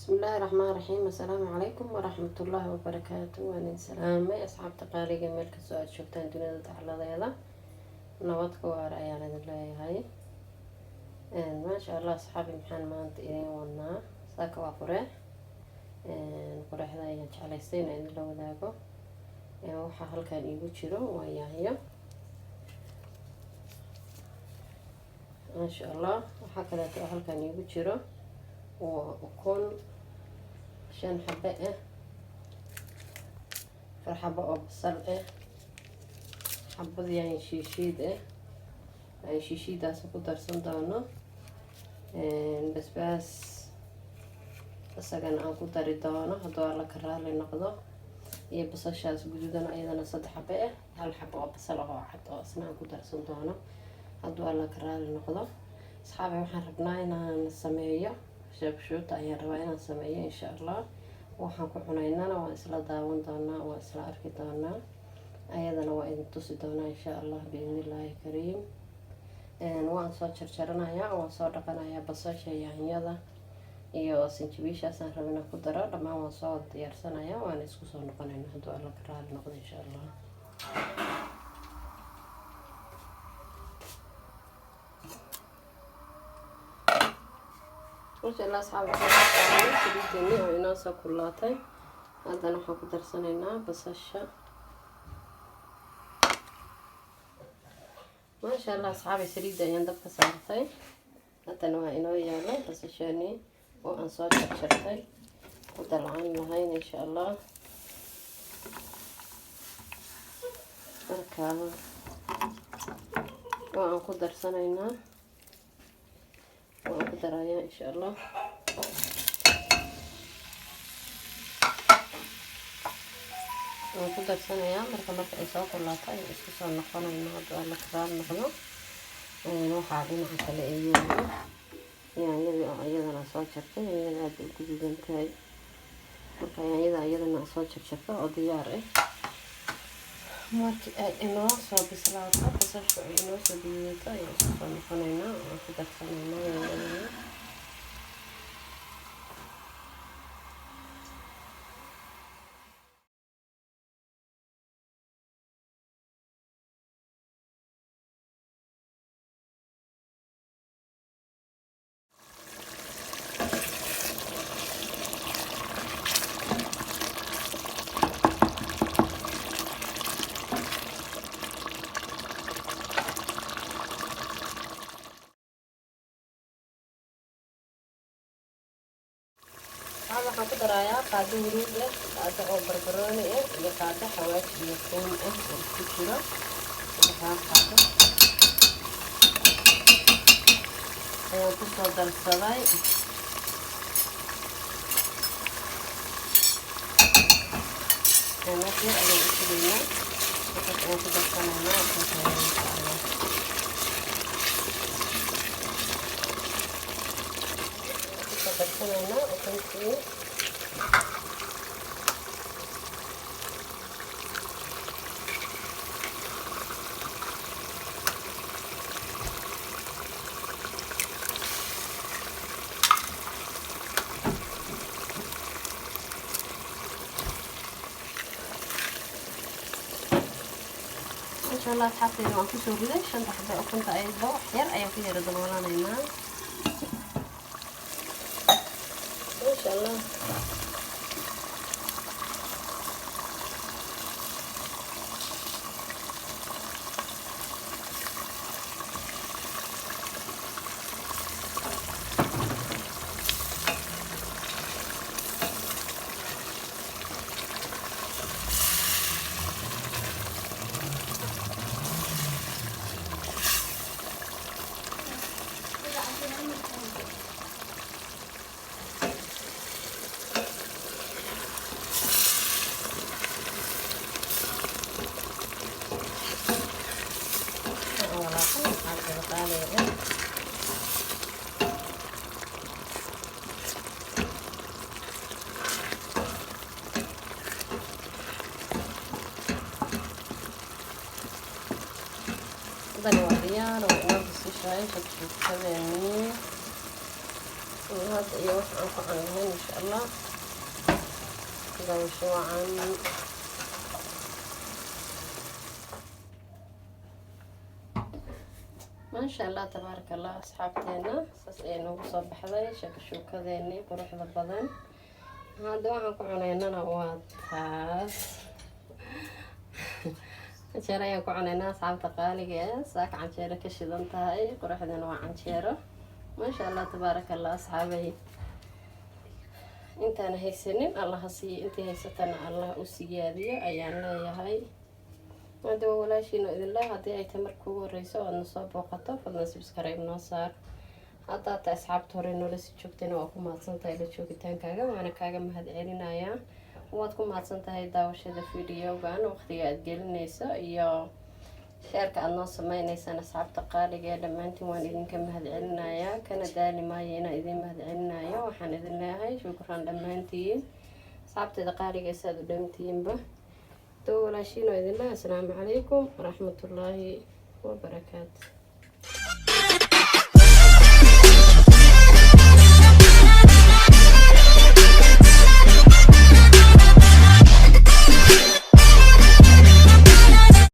Bismillaahi raxmaan raxiim. Assalaamu calaykum waraxmatullaahi wabarakaatu. Waan idin salaamay, asxaabta qaaliga, meel kastoo aada joogtaan dunida dacladeeda. Nabad ku waar ayaan idin leeyahay. Maasha Allah, asxaabi, maxaan maanta idin wadnaa? Saaka waa qureex. Qureexda ayaan jeclaystay inaan idinla wadaago. Waxaa halkan iigu jiro waa yaanyo, maasha Allah. Waxaa kaleeto oo halkan iigu jiro waa ukun shan xabe ah, 4 xabo oo basal ah, xabad yaanyo shiishiid ah, yaanyo shiishiidaas ku darsan doono, basbaas isagana aan ku dari doono hadduu Alla ka raali noqdo, iyo basashaas guduudan iyadana 3 xabe ah, hal xabo oo basal ah oo cad oo isna aan ku darsan doono hadduu Alla ka raali noqdo. Asxaabi, waxaan rabnaa inaan sameeyo shakshuuta ayaan rabaa inaan sameeyo, insha Allah. Waxaan ku cunaynana waan isla daawan doonaa, waan isla arki doonaa, ayadana waa idin tusi doonaa, insha Allah, biidnillaahi kariim. Waan soo jarjaranayaa, waan soo dhaqanayaa basasha, yaanyada iyo sanjabiishaasaan raba inaan ku daro. Dhammaan waan soo diyaarsanayaa, waana isku soo noqonayna hadduu Alla ka raali noqdo, insha Allah. Masha Allah, asxaab, waxaan saliideeni oo inoo soo kullaatay. Haddana waxaan ku darsanaynaa basasha, maasha Allah. Asxaabi, saliidda ayaan dabka saartay. Haddana waa inoo yaalo basashaani oo aan soo jarjartay, ku dalcan lahayn, insha Allah. Marka waa aan ku darsanaynaa, waan ku darayaa, insha Allah. Waan ku darsanayaa. Marka ay soo kulaato ayaan isku soo noqonayna hadduu Alla karaal noqdo. Waxaa dhinaca kale ee yaalo yaanyadii oo iyadana soo jartay. Yaanyada aada u guduudan tahay. Marka yaanyada iyadana soo jarjarta oo diyaar ah, markii ay inoo soo bislaato basasha ay inoo soo guduudato ayaan isku soo noqonaynaa oo ku darsanaynaa yaanyadana. Waxaan ku darayaa qaado huruud ah, qaado oo barbarooni ah iyo qaado xawaaji iyo toon ah oo isku jiro. Saddexdaa qaado ayaan kusoo darsaday. Wax yar ayaan u sugaynaa, markaas ayaan ku darsanaynaa ukunteena, insha Allah. Kusoo darsanaynaa ukuntii. Masha Allah, asxaabteyda, waan kusoo riday shanta xabe ukunta ayadba. Wax yar ayaan ku yara daboolanaynaa, maasha Allah. Aan walaaqan, asxaabteyda qaaliga ah. Haddana waa diyaar, waa inoo basishahay shakshuukadeenii. Hadda iyo wax aan ku cuni lahayn, insha Allah. Daawasho wacan. Maasha Allah, tabaaraka Allah. Asxaabteena, saas ayay noogu soo baxday shakashuukadeenii quruxda badan. Hadda waxaan ku cuneynana waa taas, canjeero ayaan ku cuneynaa, asxaabta qaaliga eh. Saaka canjeero ka shidan tahay, quruxdana waa canjeero. Maasha Allah, tabaaraka Allah. Asxaabay, intaan haysanin Allah ha siiyo, intii haysatana Allah u siyaadiyo ayaan leeyahay. Hadda waa walaashiino idinle. Haddii ay tahay marka ugu horeyso aadna soo booqato, fadlan subscribe noo saar. Haddaa ta asxaabta hore noola sii joogtayna, waa ku mahadsan tahay la joogitaankaaga, waana kaaga mahad celinayaa. Waad ku mahadsan tahay daawashada videogan, waqtiga aada gelinayso iyo share-ka aada noo sameyneysaan. Asxaabta qaaliga ee, dhammaantiin waan idinka mahad celinayaa, kana daali maayo inaan idin mahad celinayo. Waxaan idin leeyahay shukran dhammaantiin, asxaabteeda qaaliga, saad u dhamtiinba. Doo walaashiin oo idin leeyahay, asalaamu calaykum waraxmatullaahi wabarakaatu.